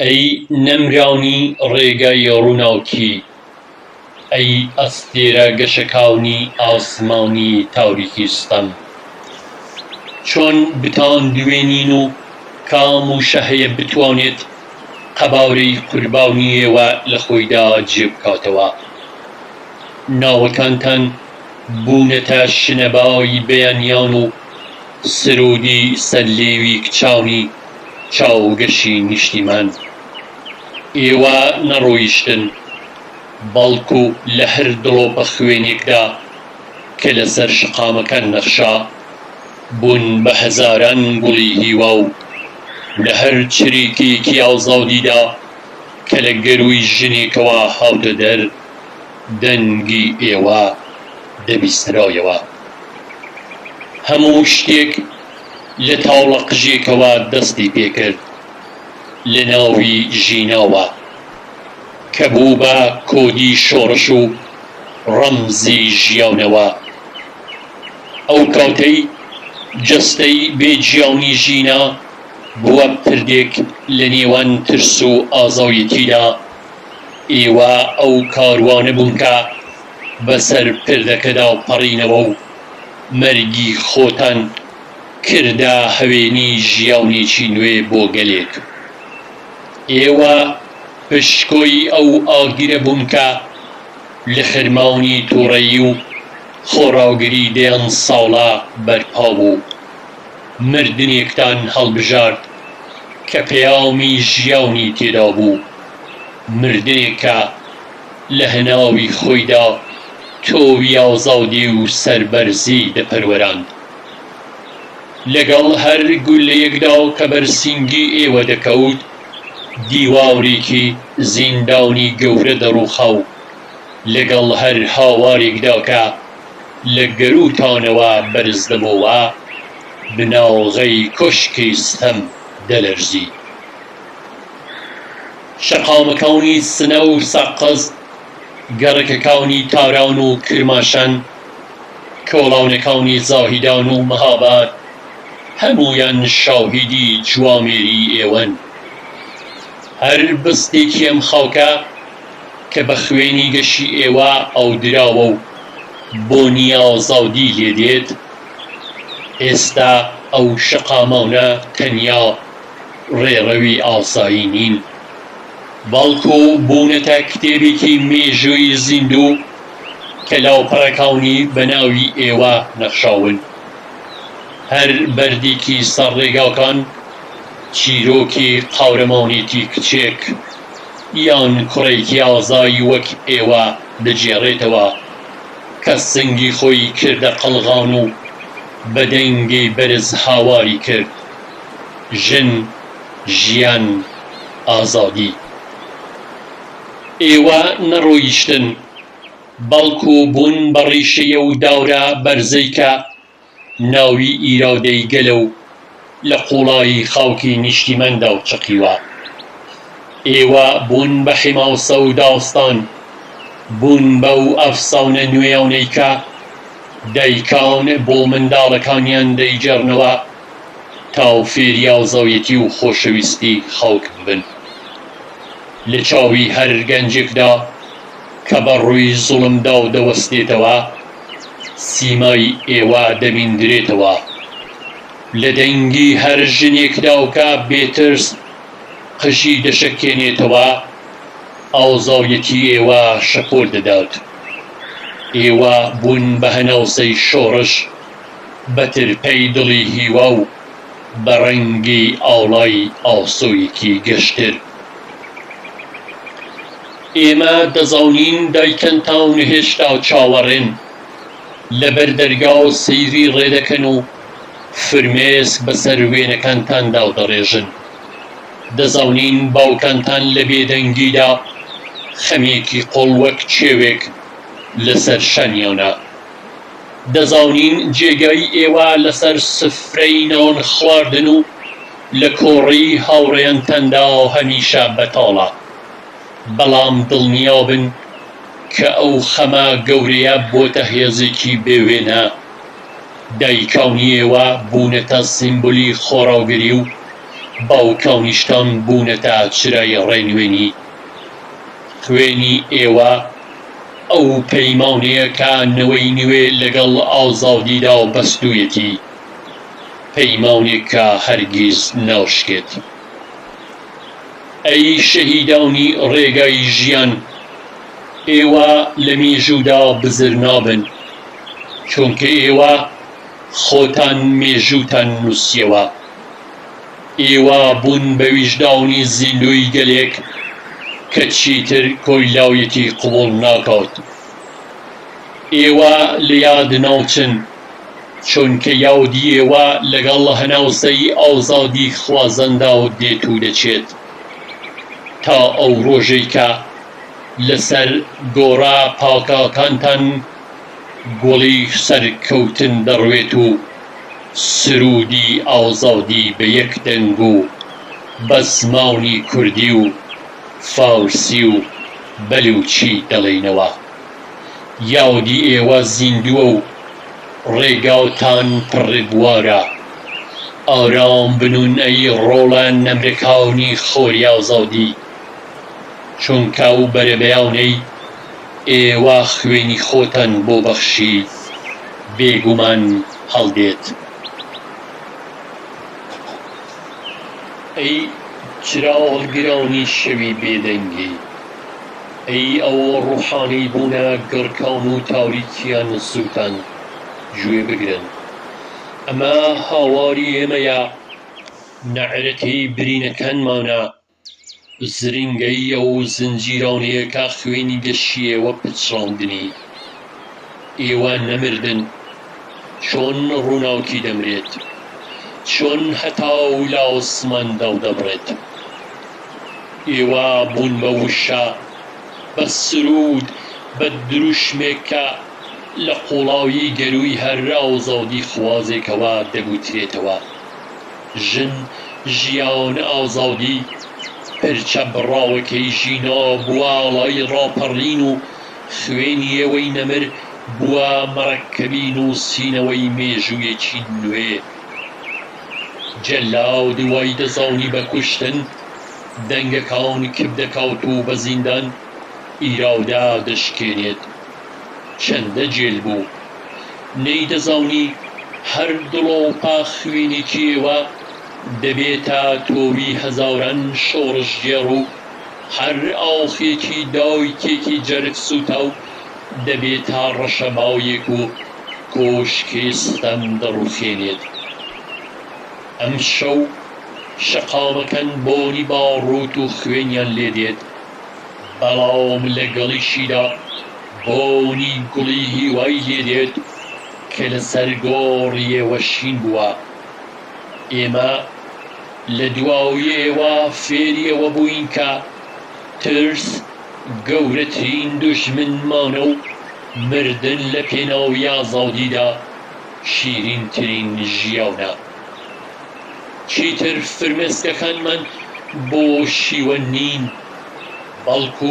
ئەی نەمرانی ڕێگای ڕووناکی، ئەی ئەستێرە گەشەکانی ئاسمانی تاریکی ستەم، چۆن بتاندوێنین و کام وشە هەیە بتوانێت قەبارەی قوربانی ئێوە لە خۆیدا جێ بکاتەوە؟ ناوەکانتان بوونەتە شنەبای بەیانیان و سروودی سەر لێوی کچانی چاوگەشی نیشتیمان. ئێوە نەڕۆیشتن، بەڵکو لە هەر دڵۆپە خوێنێکدا کە لەسەر شەقامەکان نەخشا، بوون بە هەزاران گوڵی هیوا و لە هەر چریکەیەکی ئازادیدا کە لە گەرووی ژنێکەوە هاتە دەر، دەنگی ئێوە دەبیسترایەوە. هەموو شتێک لە تاوڵە قژێکەوە دەستی پێکرد، لە ناوی ژیناوە، کە بوو بە کۆدی شۆڕش و ڕەمزی ژیانەوە. ئەو کاتەی جەستەی بێ گیانی ژینا بووە پردێک لە نێوان ترس و ئازایەتیدا، ئێوە ئەو کاروانە بوون کە بەسەر پردەکەدا پەڕینەوە و مەرگی خۆتان کردە هەوێنی ژیانێکی نوێ بۆ گەلێک. ئێوە پشکۆی ئەو ئاگرە بوون کە لە خرمانی توڕەیی و خۆڕاگری دەیان ساڵە بەرپا بوو. مردنێکتان هەڵبژارد کە پەیامی ژیانی تێدا بوو، مردنێک کە لە هەناوی خۆیدا تۆوی ئازادی و سەربەرزی دەپەروەراند. لەگەڵ هەر گوللەیەکدا کە بەر سینگی ئێوە دەکەوت، دیوارێکی زیندانی گەورە دەڕووخا و لەگەڵ هەر هاوارێکدا کە لە گەرووتانەوە بەرز دەبۆوە، بناغەی کۆشکی ستەم دەلەرزی. شەقامەکانی سنە و سەقز، گەڕەکەکانی تاران و کرماشان، کۆڵانەکانی زاهیدان و مهاباد هەموویان شاهیدی جوامێری ئێوەن. هەر بستێکی ئەم خاکە کە بە خوێنی گەشی ئێوە ئاودراوە و بۆنی ئازادی لێ دێت، ئێستا ئەو شەقامانە تەنیا ڕێڕەوی ئاسایی نین، بەڵکو بوونەتە کتێبێکی مێژووی زیندوو کە لاپەڕەکانی بە ناوی ئێوە نەخشاون. هەر بەردێکی سەر ڕێگاکان چیرۆکی قارەمانێتی کچێک یان کوڕێکی ئازای وەک ئێوە دەگێڕێتەوە کە سنگی خۆی کردە قەڵغان و بە دەنگی بەرز هاواری کرد، ژن، ژیان، ئازادی. ئێوە نەڕۆیشتن، بەڵکو بوون بە ڕیشەی ئەو دارە بەرزەی کە ناوی ئیرادەی گەلە و لە قووڵایی خاکی نیشتیماندا چەقیوە. ئێوە بوون بە حیماسە و داستان، بوون بەو ئەفسانە نوێیانەی کە دایکان بۆ منداڵەکانیان دەیگێڕنەوە تا فێری ئازایەتی و خۆشەویستی خاک ببن. لە چاوی هەر گەنجێکدا کە بە ڕووی زوڵمدا دەوەستێتەوە، سیمای ئێوە دەبیندرێتەوە. لە دەنگی هەر ژنێکدا کە بێ ترس قژی دەشەکێنێتەوە، ئازایەتی ئێوە شەپۆل دەدات. ئێوە بوون بە هەناسەی شۆڕش، بە ترپەی دڵی هیوا و بە ڕەنگی ئاڵای ئاسۆیەکی گەشتر. ئێمە دەزانین دایکانتان هێشتا چاوەڕێن، لەبەر دەرگا سەیری ڕێ دەکەن و فرمێسک بەسەر وێنەکانتاندا دەڕێژن. دەزانین باوکانتان لە بێدەنگیدا خەمێکی قوڵ وەک کێوێک لەسەر شانیانە. دەزانین جێگای ئێوە لەسەر سفرەی نان خواردن و لە کۆڕی هاوڕێیانتاندا هەمیشە بەتاڵە، بەڵام دڵنیابن کە ئەو خەمە گەورەیە بۆتە هێزێکی بێ وێنە. دایکانی ئێوە بوونەتە سیمبولی خۆڕاگری و. باوکانیشتان بوونەتە چرای ڕێنوێنی. خوێنی ئێوە ئەو پەیمانەیە کە نەوەی نوێ لەگەڵ ئازادیدا بەستوویەتی، پەیمانێک کە هەرگیز ناشکێت. ئەی شەهیدانی ڕێگای ژیان، ئێوە لە مێژوودا بزر نابن، چونکە ئێوە خۆتان مێژووتان نووسیەوە. ئێوە بوون بە ویژدانی زیندووی گەلێک کە چیتر کۆیلایەتی قبوڵ ناکات. ئێوە لە یاد ناچن، چونکە یادی ئێوە لەگەڵ هەناسەی ئازادیخوازاندا دێت و دەچێت. تا ئەو ڕۆژەی کە لەسەر گۆڕە پاکەکانتان گوڵی سەرکەوتن دەڕوێت و سروودی ئازادی بە یەک دەنگ و بە زمانی کوردی و فارسی و بەلووچی دەڵێینەوە. یادی ئێوە زیندووە و ڕێگاتان پڕ ڕێبوارە. ئارام بنوون ئەی ڕۆڵە نەمرەکانی خۆری ئازادی، چونکە ئەو بەرەبەیانەی ئێوە خوێنی خۆتان بۆ بەخشی بێگومان هەڵدێت. ئەی چراهەڵگرانی شەوی بێدەنگی، ئەی ئەو ڕۆحانەی بوونە گڕکان و تاریکیان سووتاند، گوێ بگرن، ئەمە هاواری ئێمەیە، نەعرەتەی برینەکانمانە، زرینگەی ئەو زنجیرانەیە کە خوێنی گەشی ئێوە پچڕاندنی. ئێوە نەمردن. چۆن ڕووناکی دەمرێت؟ چۆن هەتاو لە ئاسمان دادەبڕێت؟ ئێوە بوون بە وشە، بە سروود، بە دروشمێک کە لە قووڵایی گەرووی هەر ئازادیخوازێکەوە دەگوترێتەوە. ژن، ژیان، ئازادی، پرچە بڕاوەکەی ژینا بووە ئاڵای ڕاپەڕین و خوێنی ئێوەی نەمر بووە مەرەکەبی نووسینەوەی مێژوویەکی نوێ. جەلاد وای دەزانی بە کوشتن دەنگەکان کپ دەکات و بە زیندان ئیرادە دەشکێنێت. چەندە جێل بوو. نەیدەزانی هەر دڵۆپە خوێنێکی ئێوە دەبێتە تۆوی هەزاران شۆڕشگێڕ و هەر ئاخێکی دایکێکی جەرگ سووتاو دەبێتە ڕەشەبایەک و کۆشکی ستەم دەڕووخێنێت. ئەمشەو شەقامەکان بۆنی باڕووت و خوێنیان لێ دێت، بەڵام لەگەڵیشیدا بۆنی گوڵی هیوای لێ دێت کە لەسەر گۆڕی ئێوە شین بووە. ئێمە لە دوای ئێوە فێری ئەوە بووین کە ترس گەورەترین دوژمنمانە و مردن لە پێناوی ئازادیدا شیرینترین ژیانە. چیتر فرمێسکەکانمان بۆ شیوەن نین، بەڵکو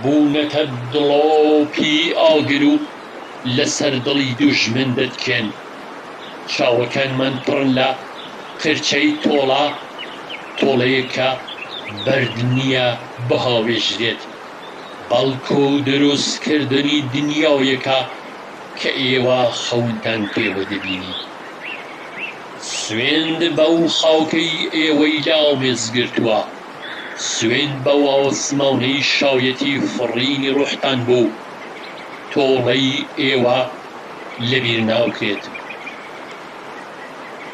بوونەتە دڵۆپی ئاگر و لەسەر دڵی دوژمن دەتکێن. چاوەکانمان پڕن لە قرچەی تۆڵە، تۆڵەیەک کە بەرد نییە بهاوێژرێت، بەڵکو دروستکردنی دنیایەکە کە ئێوە خەونتان پێوە دەبینی. سوێند بەو خاکەی ئێوەی لە ئامێز گرتووە، سوێند بەو ئاسمانەی شایەتی فڕینی ڕۆحتان بوو، تۆڵەی ئێوە لەبیر ناکرێت.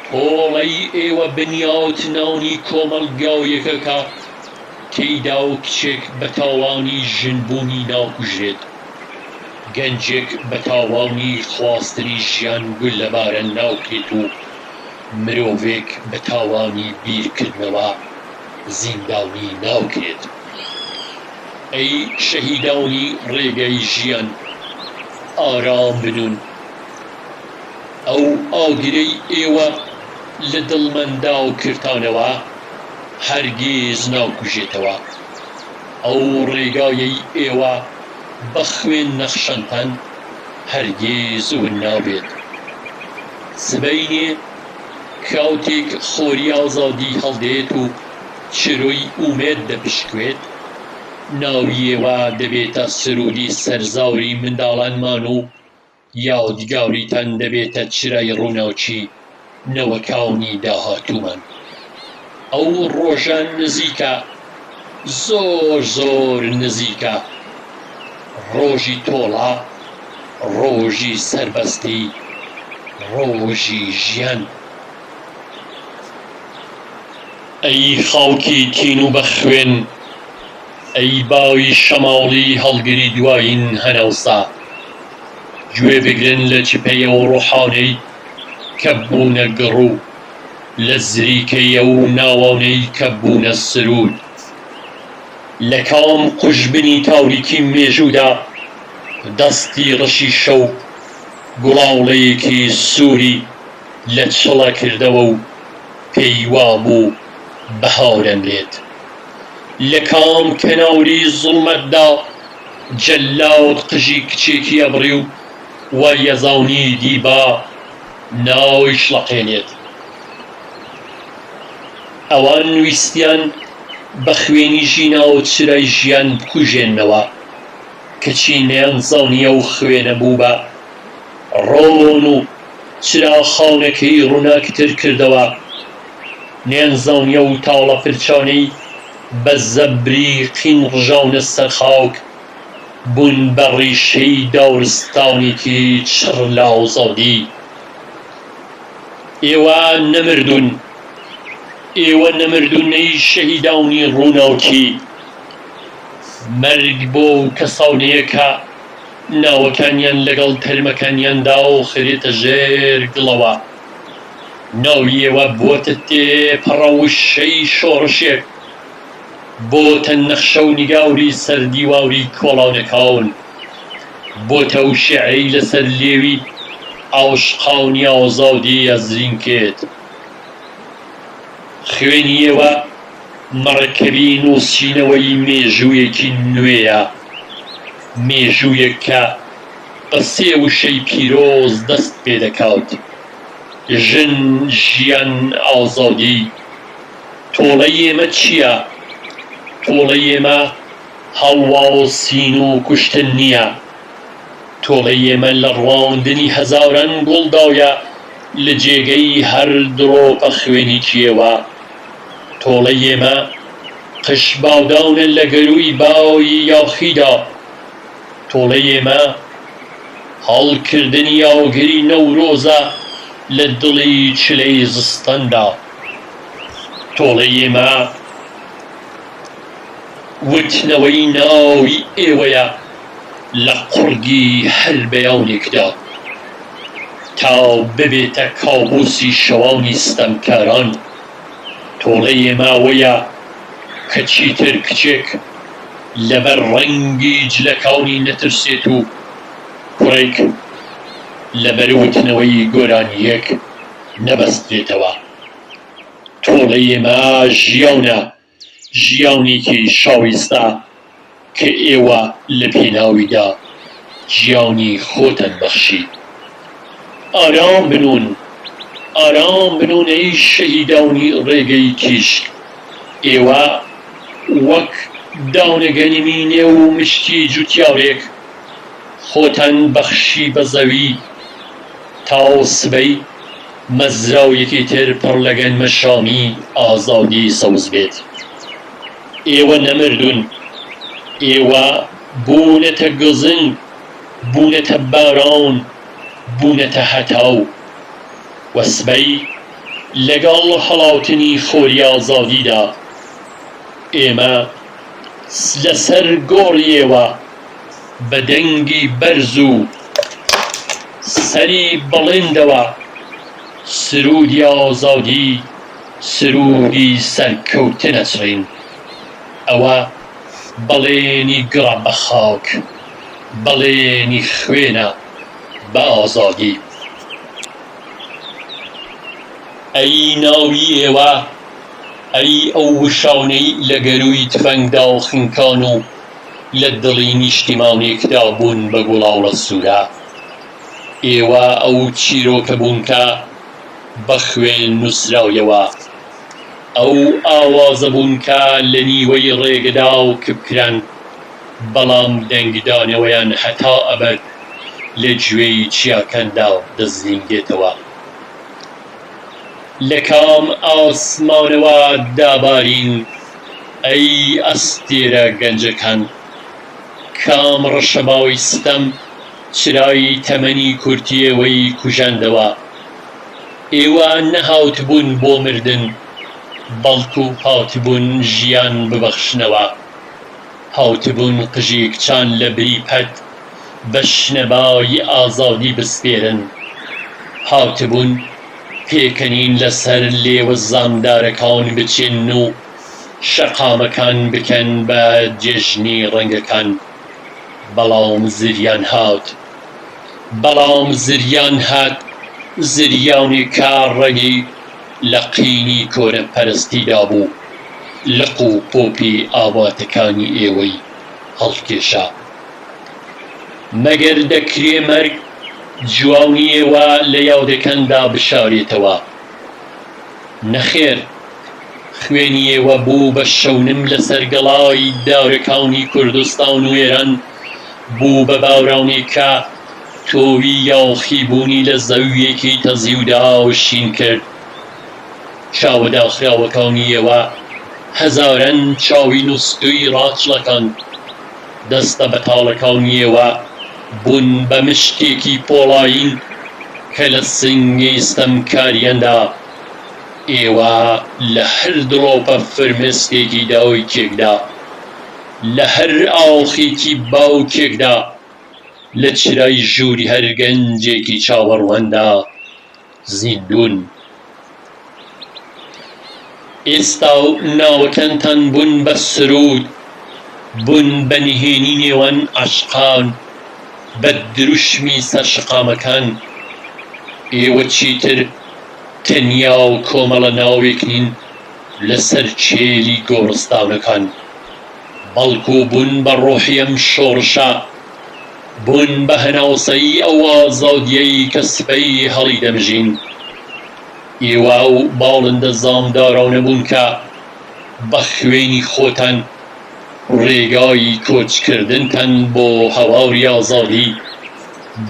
تۆڵەی ئێوە بنیاتنانی کۆمەڵگایەکە کە تێیدا کچێک بە تاوانی ژنبوونی ناکوژرێت، گەنجێک بە تاوانی خواستنی ژیان گوللەباران ناکرێت و مرۆڤێک بە تاوانی بیرکردنەوە زیندانی ناکرێت. ئەی شەهیدانی ڕێگای ژیان ئارام بنوون. ئەو ئاگرەی ئێوە لە دڵماندا کردتانەوە هەرگیز ناکوژێتەوە. ئەو ڕێگایەی ئێوە بە خوێن نەخشاندتان هەرگیز ون نابێت. سبەینێ. کاتێک خۆری ئازادی هەڵدێت و چرۆی ئومێد دەپشکوێت، ناوی ئێوە دەبێتە سروودی سەر زاری منداڵانمان و یادگاریتان دەبێتە چرای ڕووناکی نەوەکانی داهاتوومان. ئەو ڕۆژە نزیکە، زۆر زۆر نزیکە، ڕۆژی تۆڵە، ڕۆژی سەربەستی، ڕۆژی ژیان. ئەی خاکی تینوو بە خوێن، ئەی بای شەماڵی هەڵگری دوایین هەناسە، گوێ بگرن لە چپەی ئەو ڕۆحانەی کە بوونە گڕ و لە زریکەی ئەو ناوانەی کە بوونە سروود. لە کام قوژبنی تاریکی مێژوودا دەستی ڕەشی شەو گوڵاوڵەیەکی سووری لە چڵە کردەوە و پێی وابوو بەهار ئەمرێت؟ لە کام کەناری زوڵمەتدا جەلاد قژی کچێکی ئەبڕی و وایەزانی دی با نایشڵەقێنێت؟ ئەوان ویستیان بە خوێنی ژینا و چرای ژیان بکوژێننەوە، کەچی نەیانزانی ئەو خوێنە بوو بە ڕۆن و چراخانەکەی ڕووناکتر کردەوە، نەیانزانی ئەو تاڵە پرچانەی بە زەبری قین ڕژاونە سەر خاک، بوون بە ڕیشەی دارستانێکی چڕ لە ئازادی. ئێوە نەمردوون، ئێوە نەمردوون ئەی شەهیدانی ڕووناکی. مەرگ بۆ ئەو کەسانەیە کە ناوەکانیان لەگەڵ تەرمەکانیاندا خرێتە ژێر گڵەوە. ناوی ئێوە بۆتە تێپەڕەوشەی شۆڕشێک، بۆتە نەخشە و نیگاری سەر دیواری کۆڵانەکان، بۆتە ئەو شیعرەی لەسەر لێوی عاشقانی ئازادی ئەزرینکێت. خوێنی ئێوە مەرەکەبی نووسینەوەی مێژوویەکی نوێیە، مێژوویەک کە بە سێ وشەی پیرۆز دەست پێ دەکات، ژن، ژیان، ئازادی. تۆڵەی ئێمە چییە؟ تۆڵەی ئێمە هەڵواوسین و کوشتن نییە. تۆڵەی ئێمە لە ڕواندنی هەزاران گوڵدایە لە جێگەی هەر دڵۆپە خوێنێکی ئێوە. تۆڵەی ئێمە قژ بادانە لە گەرووی بای یاخیدا. تۆڵەی ئێمە هەڵکردنی ئاگری نەورۆزە لە دڵی چلەی زستاندا. تۆڵەی ئێمە وتنەوەی ناوی ئێوەیە لە قوڕگی هەر بەیانێکدا تا ببێتە کابوسی شەوانی ستەمکاران. تۆڵەی ئێمە ئەوەیە کە چیتر کچێک لەبەر ڕەنگی جلەکانی نەترسێت و کوڕێک لەبەر وتنەوەی گۆرانییەک نەبەسترێتەوە. تۆڵەی ئێمە ژیانە، ژیانێکی شایستە کە ئێوە لە پێناویدا گیانی خۆتان بەخشی. ئارام بنوون، ئارام بنوون ئەی شەهیدانی ڕێگەی تیشک، ئێوە وەک دانە گەنمی نێو مشتی جوتیارێک خۆتان بەخشی بە زەوی تا سبەی مەزراویەکی تر پڕ لە گەنمەشامی ئازادی سەوز بێت. ئێوە نەمردوون، ئێوە بوونەتە گزنگ، بوونەتە باران، بوونەتە هەتاو و سبەی لەگەڵ هەڵاتنی خۆری ئازادیدا ئێمە لەسەر گۆڕی ئێوە بە دەنگی بەرز و سەری بڵندەوە سروودی ئازادی، سروودی سەرکەوتن ئەچڕین. ئەوە بەڵێنی گڕە بە خاک، بەڵێنی خوێنە بە ئازادی. ئەی ناوی ئێوە، ئەی ئەو وشانەی لە گەرووی تفەنگدا خنکان و لە دڵی نیشتیمانێکدا بوون بە گوڵاڵە سوورە. ئێوە ئەو چیرۆکە بوون کە. بە خوێن نووسراویەوە. ئەو ئاوازە بوون کە لە نیوەی ڕێگەدا کپ کران، بەڵام دەنگدانەوەیان هەتا ئەبەد لە گوێی چیاکاندا دەزرینگێتەوە. لە کام ئاسمانەوە دابارین ئەی ئەستێرە گەنجەکان؟ کام ڕەشەبای ستەم چرای تەمەنی کورتی ئێوەی کوژاندەوە؟ ئێوە نەهاتبوون بۆ مردن، بەڵکو هاتبوون ژیان ببەخشنەوە. هاتبوون قژی کچان لە بری پەت بە شنەبای ئازادی بسپێرن. هاتبوون پێکەنین لەسەر لێوە زامدارەکان بچێنن و شەقامەکان بکەن بە جێژنی ڕەنگەکان. بەڵام زریان هات. بەڵام زریان هات، زریانێک کە ڕەگی لە قینی کۆنەپەرستیدا بوو، لق و پۆپی ئاواتەکانی ئێوەی هەڵکێشا. مەگەر دەکرێ مەرگ جوانی ئێوە لە یادەکاندا بشارێتەوە؟ نەخێر، خوێنی ئێوە بوو بە شەونم لەسەر گەڵای دارەکانی کوردستان و ئێران، بوو بە بارانێک کە تۆوی یاخیبوونی لە زەوییەکی تەزیودا شین کرد. چاوە داخراوەکانی ئێوە هەزاران چاوی نوستووی ڕاچڵەکاند. دەستە بەتاڵەکانی ئێوە بوون بە مشتێکی پۆڵایین کە لە سنگی ستەمکاریاندا ئێوە لە هەر دڵۆپە فرمێسکێکی دایکێکدا، لە هەر ئاخێکی باوکێکدا، لە چرای ژووری هەر گەنجێکی چاوەڕواندا زیندوون. ئێستا و ناوەکانتان بوون بە سروود، بوون بە نهێنی نێوان عاشقان، بە دروشمی سەر شەقامەکان. ئێوە چیتر تەنیا و کۆمەڵە ناوێک نین لەسەر کێلی گۆڕستانەکان، بەڵکو بوون بە ڕۆحی ئەم شۆڕشە، بوون بە هەناسەی ئەو ئازادییەی کە سبەی هەڵیدەمژین. ئێوە ئەو باڵندە زامدارانە بوون کە بە خوێنی خۆتان ڕێگای کۆچکردنتان بۆ هەواری ئازادی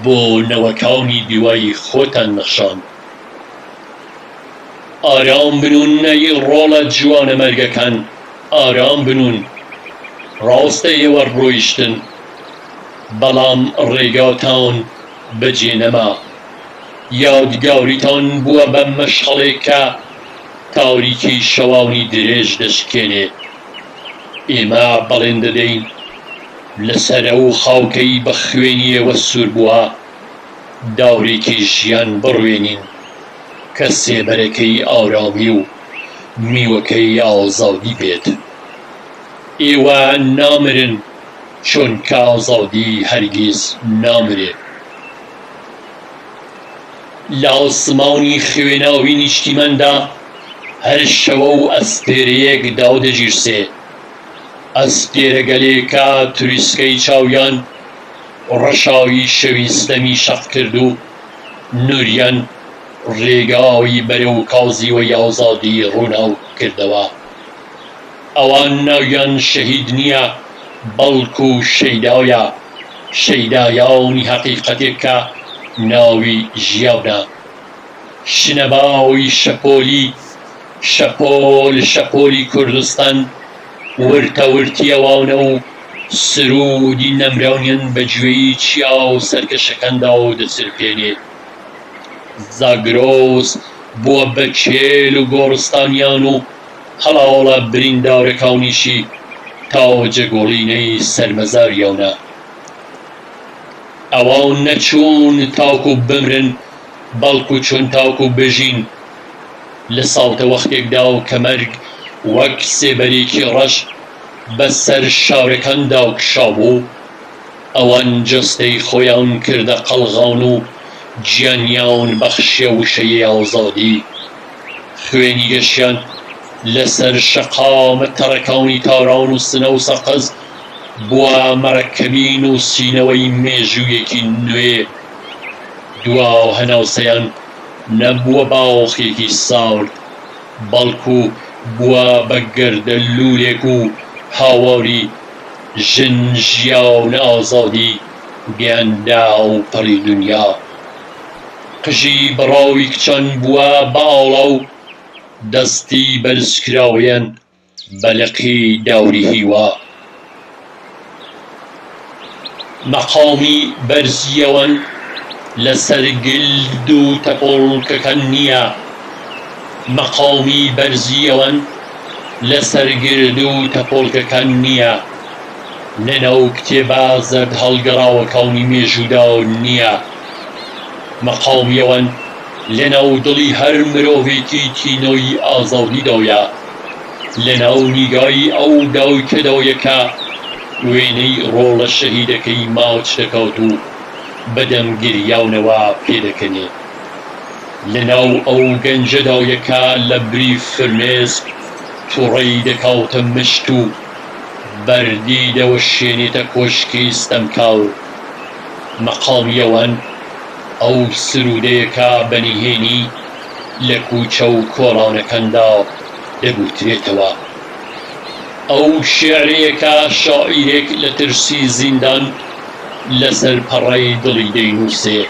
بۆ نەوەکانی دوای خۆتان نەخشاند. ئارام بنوون ئەی ڕۆڵە جوانەمەرگەکان، ئارام بنوون. ڕاستە ئێوە ڕۆیشتن، بەڵام ڕێگاتان بەجێ نەما. یادگاریتان بووە بە مەشخەڵێک کە تاریکی شەوانی درێژ دەشکێنێ. ئێمە بەڵێن دەدەین لەسەر ئەو خاکەی بە خوێنی ئێوە سوور بووە، دارێکی ژیان بڕوێنین کە سێبەرەکەی ئارامی و میوەکەی ئازادی بێت. ئێوە نامرن چونکە ئازادی هەرگیز نامرێ. لە ئاسمانی خوێناوی نیشتیماندا هەر شەوە و ئەستێرەیەک دادەگیرسێ. ئەستێرەگەلێکە تروسکەی چاویان ڕەشاوی شەوی ستەمی شەق کرد و نوریان ڕێگای بەرەو کازیوەی ئازادی ڕووناک کردەوە. ئەوان ناویان شەهید نییە بەڵکو شەیدایە، شەیدایانی هەقیقەتێک کە ناوی ژیانە. شنەبای شەپۆلی شەپۆل شەپۆلی کوردستان ورتە ورتی ئەوانە و سروودی نەمرانیان بە گوێی چیا و سەرکەشەکاندا دەچرپێنێ. زاگرۆس بووە بە کێل و گۆڕستانیان و هەڵاڵە بریندارەکانیشی تاجەگوڵینەی سەر مەزاریانە. ئەوان نەچوون تاکو بمرن، بەڵکو چوون تاکو بژین. لە ساتەوەختێکدا کە مەرگ وەک سێبەرێکی ڕەش بە سەر شارەکاندا کشابوو، ئەوان جەستەی خۆیان کردە قەڵغان و گیانیان بەخشیە وشەی ئازادی. خوێنی گەشیان لەسەر شەقامە تەڕەکانی تاران و سنە و سەقز بووە مەرەکەبی نووسینەوەی مێژوویەکی نوێ. دوا هەناسەیان. نەبووە باوخێکی سارد، بەڵکو بووە بە گەردەلوولێک و هاواری ژن ژیان ئازادی گەیاندە ئەوپەڕی دونیا. قژی بڕاوی کچان بووە بە ئاڵا و دەستی بەرزکراوەیان بە لقی داری هیوا. مەقامی بەرزی ئەوان لە سەر گرد و تەپۆڵکەکان نییە. مەقامی بەرزی ئەوان لە سەر گرد و تەپۆڵکەکان نییە. لە ناو کتێبە زەرد هەڵگەڕاوەکانی مێژوودا نییە. مەقامی ئەوان لە ناو دڵی هەر مرۆڤێکی تینووی ئازادیدایە. لە ناو نیگای ئەو دایکەدایە کە وێنەی ڕۆڵە شەهیدەکەی ماچ دەکات و بە دەم گریانەوە پێدەکەنێ. لە ناو ئەو گەنجەدایە کە لە بری فرمێسک توڕەی دەکاتە مشت و بەردی دەوەشێنێتە کۆشکی ستەمکار. مەقامی ئەوان ئەو سروودەیە کە بە نهێنی لە کووچە و کۆڵانەکاندا دەگوترێتەوە. ئەو شیعرەیە کە شاعیرێک لە ترسی زیندان لەسەر پەڕەی دڵی دەینووسێ.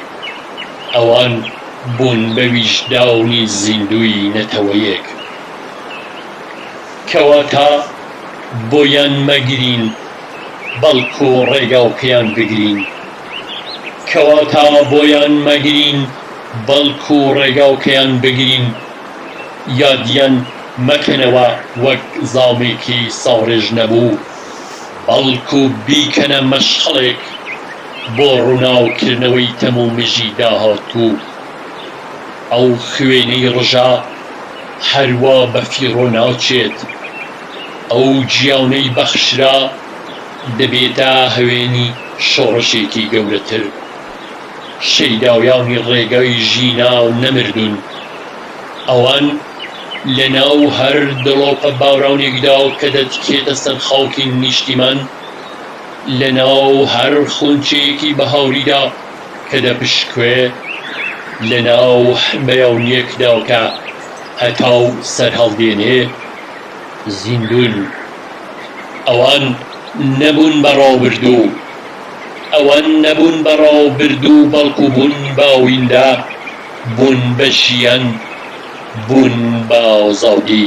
ئەوان بوون بە ویژدانی زیندووی نەتەوەیەک. کەواتە بۆیان مەگرین، بەڵکو ڕێگاوکەیان بگرین. کەواتە بۆیان مەگرین، بەڵکو ڕێگاوکەیان بگرین. یادیان مەکەنەوە وەک زامێکی ساڕێژ نەبوو، بەڵکو بیکەنە مەشخەڵێک بۆ ڕووناککردنەوەی تەمومژی داهاتوو. ئەو خوێنەی ڕژا هەروا بەفیڕۆ ناچێت، ئەو گیانەی بەخشرا دەبێتە هەوێنی شۆڕشێکی گەورەتر. شەیدایانی ڕێگای ژینا نەمردوون، ئەوان لە ناو هەر دڵۆپە بارانێکدا کە دەتکێتە سەر خاکی نیشتیمان، لە ناو هەر خونچەیەکی بەهاریدا کە دەپشکوێ، لە ناو هەر بەیانییەکدا کە هەتاو سەرهەڵدێنێ، زیندوون. ئەوان نەبوون بە ڕابردوو. ئەوان نەبوون بە ڕابردوو بەڵکو بوون بە ئایندە، بوون بە ژیان، بوون بە ئازادی.